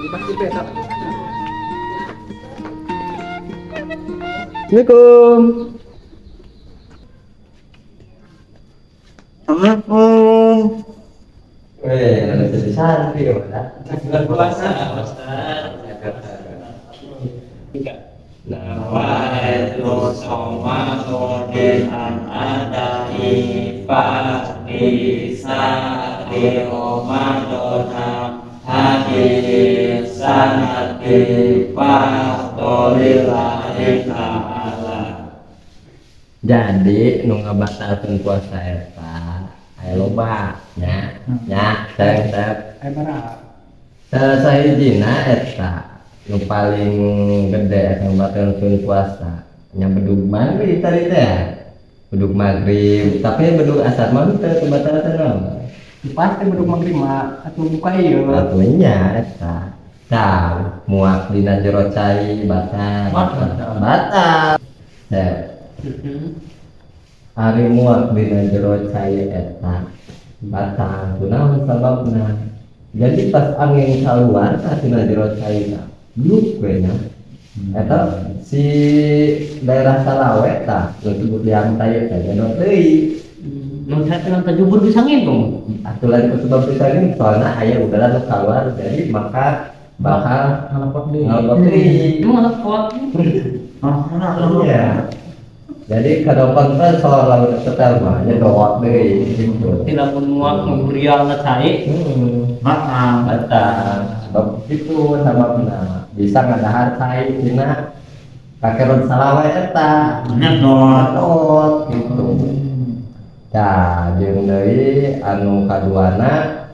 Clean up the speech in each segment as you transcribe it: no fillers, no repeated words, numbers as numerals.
Pasti beda. Assalamualaikum. Assalamualaikum. Weh, ada jadi santri ya, Bulan puasa, Ustaz. Nawaitu soma an adai bisa di Ramadan hadis sanati lillahi ta'ala. Jadi nu ngabatalkeun puasa eta aya loba nya nya, sayang sayang. Eh, bara. Salah sahijina eta nu paling gede eta ngabatalkeun puasa nya bedug maghrib tadi teh, bedug maghrib. Tapi bedug asar mah teu kebatal teh naon? Pasti bedug maghrib mah atuh buka ieu. Atuh nya eta. Tah, muak dina jero cai batal. Batal. Batal. Teh, ari muak dina jero cai eta batal kunaon sababna? Jadi pas angin keluar tah tina jero cai tah, bluk we nya eta si daerah Salawe tah nu disebut liang tai teh nyedot deui. Mun saya tenang tajubur bisa ngitung. Atuh lain ku sebab bisa gini, soalnya aya udara nu keluar, jadi maka bakal Ngalepot deui. Ngalepot deui. Emang ngalepot. Iya, jadi kadang kompresor lamun setel mah nyedot deui gitu. Tidak pun muak ngurial na cai. Batal. Batal sebab itu sababna bisa ngadahar cai tina kakerot salawe eta Nyedot. nyedot gitu. Tah, jeung deui anu kaduana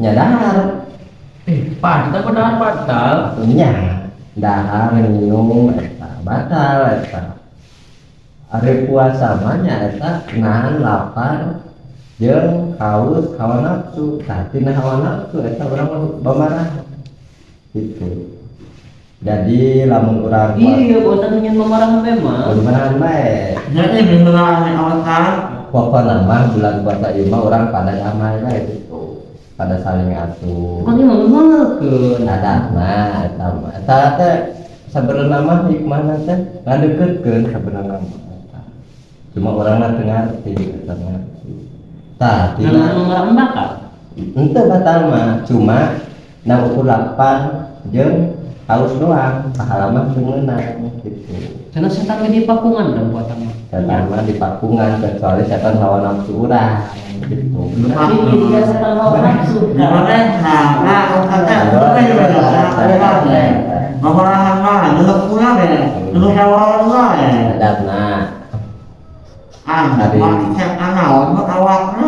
nya dahar. Eh, pasti padahal batal. Nya dahar nyium eta batal eta. Ari puasa mah nya eta nahan lapar jeung haus, hawa nafsu. Tah, tina hawa nafsu eta urang mah bamarah gitu. Jadi lamun urang Iya, bosan nyen memarahan bae mah. Bamarahan bae. Jadi beneran alasan. Pokokna mah bulan puasa ieu mah urang pada damai bae gitu, pada saling asuh. Kan ieu mah ngeulkeun. Adatna eta mah, eta teh sabenerna mah hikmahna teh ngadeukeutkeun sabenerna mah eta. Cuma urangna teu ngarti, teu ngarti. Tah, Nah, tina memarahan batal. Henteu batal mah, cuma na ukur lapar jeung haus doang, pahala mah teu meunang gitu. Karena setan ge di pakungan dan puasa mah. Setan mah di pakungan, kecuali setan hawa nafsu urang gitu. Tapi tidak setan hawa nafsu. Gimana? Nah, kata Memarahan mah, dulu pulang ya, dulu kawan mah ya. Adatna. Ah, Tadi. Mak anaon mah awakna.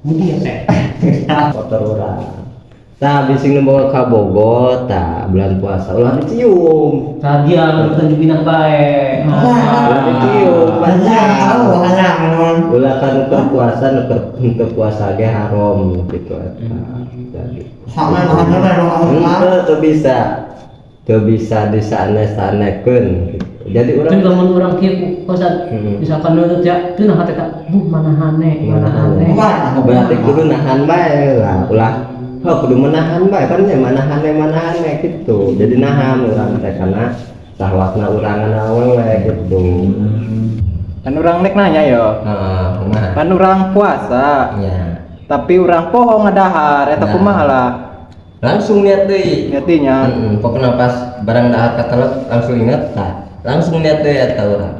Mungkin ya, Kotor urang. Tah, bisi nu bawa ka Bogor tah bulan puasa ulah dicium. Tadi anu kan binang bae. Ulah dicium, batal. Batal. Ulah kan keur puasa, nu keur henteu puasa ge haram gitu eta. Jadi Sama makan henteu, teu bisa. Teu bisa disanes-sanekeun gitu. Jadi Itu urang lamun urang kieu puasa misalkan nurut ya, teu nah teh buh manahane, manahane. Berarti kudu nahan bae lah, ulah oh kudu menahan bae kan nya, manahane manahane gitu. Jadi nahan urang teh karena sahwatna urang awewe gitu. Kan urang nek nanya yo. Heeh, kumaha? Kan urang puasa, Nya. Tapi urang poho ngadahar eta Nah. kumaha lah? Langsung niat deui. Niatinya. Heeh, pokoknya pas barang dahar katelep langsung inget tah. Langsung niat deui eta urang.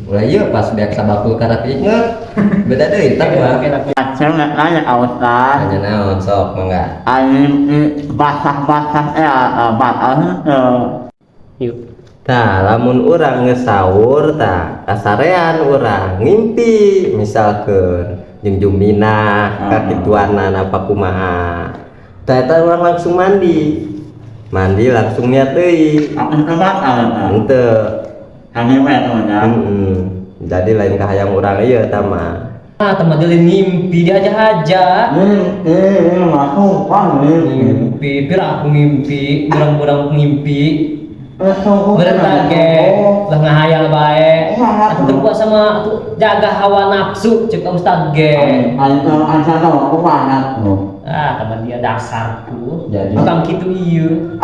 Ulah ieu pas beak sabakul karak inget. Beda deui tah mah. Aceng nek nanya ka Ustaz. Nanya naon sok, mangga. Ari basah-basah ya batal henteu? Yuk. Tah, lamun urang geus sahur tah, kasarean urang ngimpi misalkeun jeung Juminah kakituanan apa kumaha. Tah, eta urang langsung mandi. Mandi langsung niat deui. Apa henteu batal eta? Henteu. Kami we tuh nya. Heeh. Jadi lain kahayang urang ieu eta mah. Ah, teman jadi ngimpi diaja-aja. Masuk kan nih. Ngimpi, pira aku ngimpi, burang-burang ngimpi. Berentak ge, lah ngahayal bae. Atuh berpuasa mah atuh jaga hawa nafsu cek Ustaz ge. Ayo, ayo, kumaha tuh? Ah, teman dia dasarku. Jadi Tukang kitu ieu.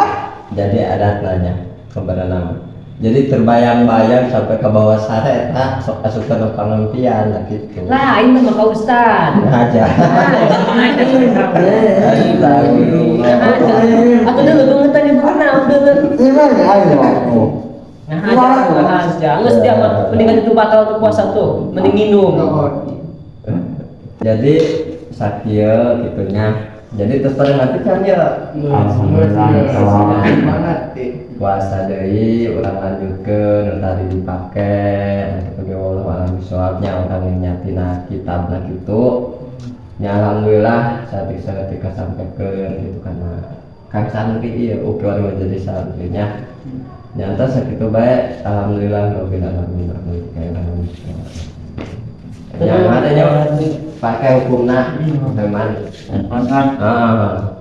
Jadi adat nanya kepada nama. Jadi terbayang-bayang sampai ke bawah sana eta sok asup ke pangempian lah gitu. Lain mah Pak Ustad. Aja. Astagfirullah. Atau dulu bangetan ibu kenal dulu. Ini ayo. Nah, aja, aja. Nges dia mah mendingan itu batal tuh puasa tuh, mending minum. Jadi sakieu gitunya. Jadi terus pada nanti kan ya Alhamdulillah. Banget. Puasa deui urang lanjutkeun nu tadi dipake nanti bagi wallahu a'lam bishawabnya urang yang nyatina kitabna gitu ya. Alhamdulillah saat itu ketika sampaikan gitu karena kang santri iya oke orang jadi santrinya nyata sakitu bae. Alhamdulillah rabbil alamin, kayak yang ada nya pakai hukumna memang. Kontan. Ah.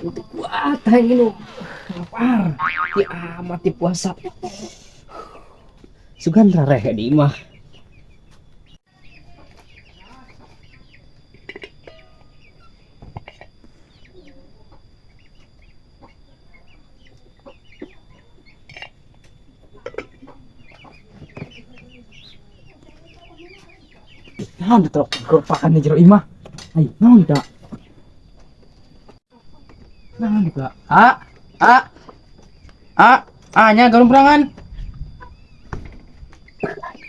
Untuk kuat hayang minum. Lapar. Ti amat ti puasa. Sugan rareh di imah. Naon ditrok geropakan di jero imah. Ayo, naon tak? Naon tak? A A A A nya gerombolan.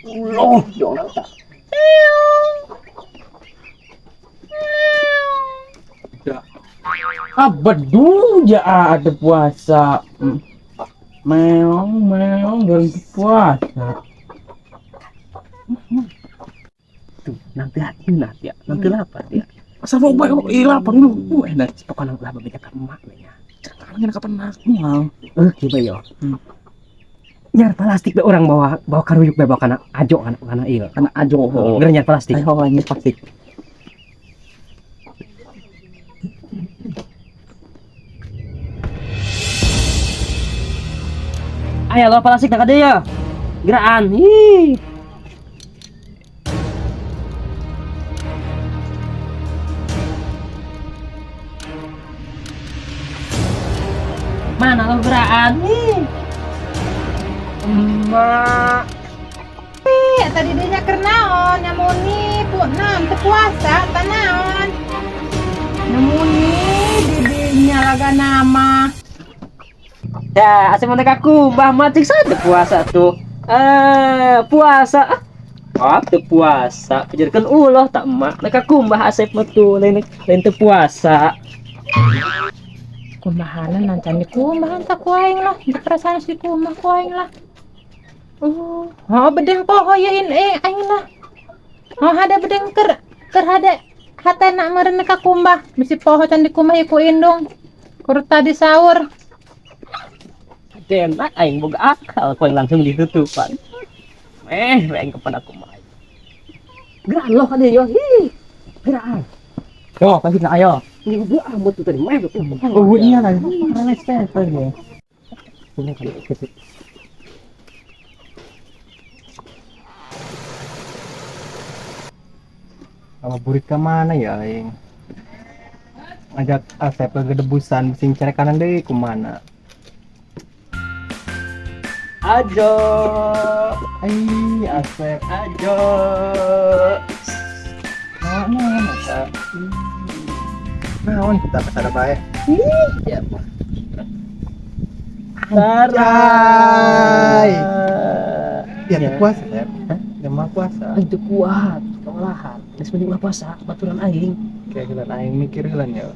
Loh, dong tak. Ah, bedu ja ada puasa. Meong meong gerung puasa. Tuh, nanti hati nanti ya, nanti lapar dia. Asal mau bae ih lapar lu. Enak. Pokoknya ulah bebejakan emak nya. Sekarang kapan nak moal. Eh, kieu yo. Nyar plastik be orang bawa bawa karuyuk be bawa kana ajo kana kana ieu. Kana ajo. Geura nyar plastik. Ayo nyar plastik. Ayo lo plastik nak ada ya. Geraan. Ih. Mana lo geraan? Ih. Emak. Ih, tadi dia keur naon nyamuni pu nam teu puasa tanaon. Nyamuni didinya laga nama. Ya, asal mana aku, Mbah Matik saja puasa tuh. Puasa. Ah, teu puasa. Kejarkan ulah tak emak. Nek aku Mbah Asep mah tuh lain lain teu puasa. Kumahana nancan di kumahan tak ku aing lah. Di perasaan si kumah ku aing lah. Oh, bedeng poho yein aing lah. Oh, ada bedeng ker ker hade hatena meureun ka kumbah. Bisi poho can di kumah ieu ku indung. Kur tadi sahur. Enak aing boga akal ku aing langsung ditutupan. Aing kepada aku mah. Geran loh kan yo. Hi. Geran. Yo, pasti nak ayo. Ini gua amat tuh tadi mah. Oh, iya lah. Respect ya. Ini kali kesik. Kalau burit ke mana ya, aing? Ngajak Asep ke gedebusan, bising cari kanan deh, kumana? Ajo. Ai, Asep. Ajo. Mana mana? Naon kita pasar bae. Ya. Anjay. Ya teu puasa, Sep. Ya mah puasa. Aing teu kuat, kewalahan. Geus mending ulah puasa, baturan aing. Kayak gelan aing mikir gelan ya.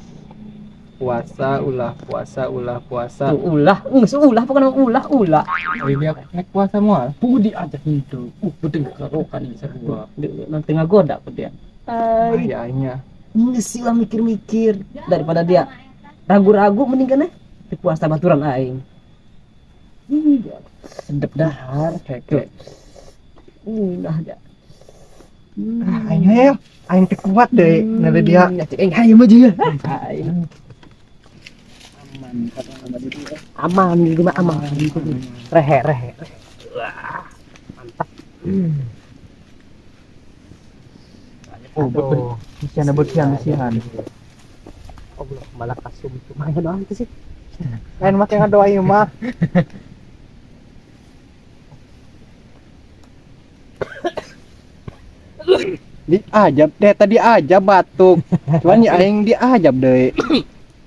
Puasa ulah puasa ulah puasa. Tuh ulah, geus ulah pokona ulah ulah. Ari dia nek puasa moal. Budi aja henteu. Bedeng kerokan ini sarua. Nanti ngagoda ku dia. Ai, Ya aingnya. geus ulah mikir-mikir daripada dia ragu-ragu mending keneh teu puasa baturan aing. Iya, sedep dahar. Kayak Ulah dia. Aing ayo. Aing teu kuat deh, nade dia. Ya cek aing hayu mah juga. Aing. Aman kata sama di dieu. Aman di mah aman. Rehe rehe. Wah, mantap. Oh, Aduh. bersihan bersihan bersihan. Allah malah kasum cuma ya doang itu sih. Lain mah kayak ngadoa ieu mah. Diajab deh tadi aja batuk. Cuman ya aing diajab deh.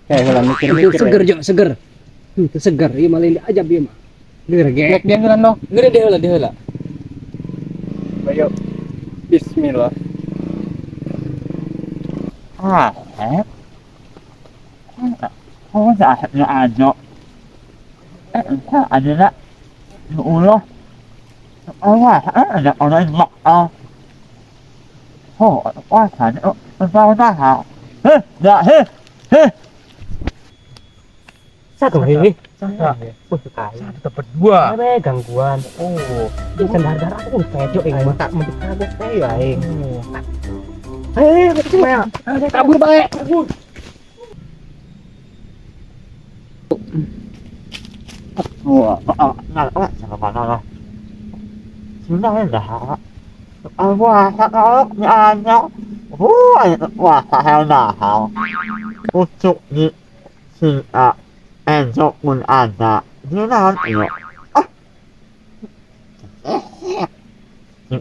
Kayak heula Itu mikir-mikir. seger jo, seger. Itu seger, ieu mah lain diajab ieu mah. Geura ge. Nek dia heula noh. Geura deui heula, deui heula. Ayo. Bismillah. Ah, eh. Oh, saatnya aja. Eh, ada nak. Ya Allah. Allah, ada orang yang mak ah. Oh, wah, ada oh, tahu. Heh, dah, heh, heh. Satu hehe. Satu. Wah, kai. Satu berdua. Abe gangguan. Oh, Ini kan darah aku pejo ing aing mah. tak mendik kagok teh ya aing. Eh, kabur bae. Kabur. Wah, nah, nah, sama mana lah. Sudah dah. Wah, kalau anak, wah, wah, saya dah. Ucuk di si a, enjok mun ada. Gimana ya? Ah,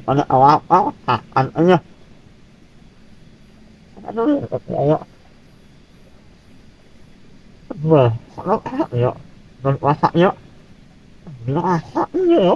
ada awal awal aja. Aduh, ya. Wah, kalau ya, dan masak ya. Masak ya.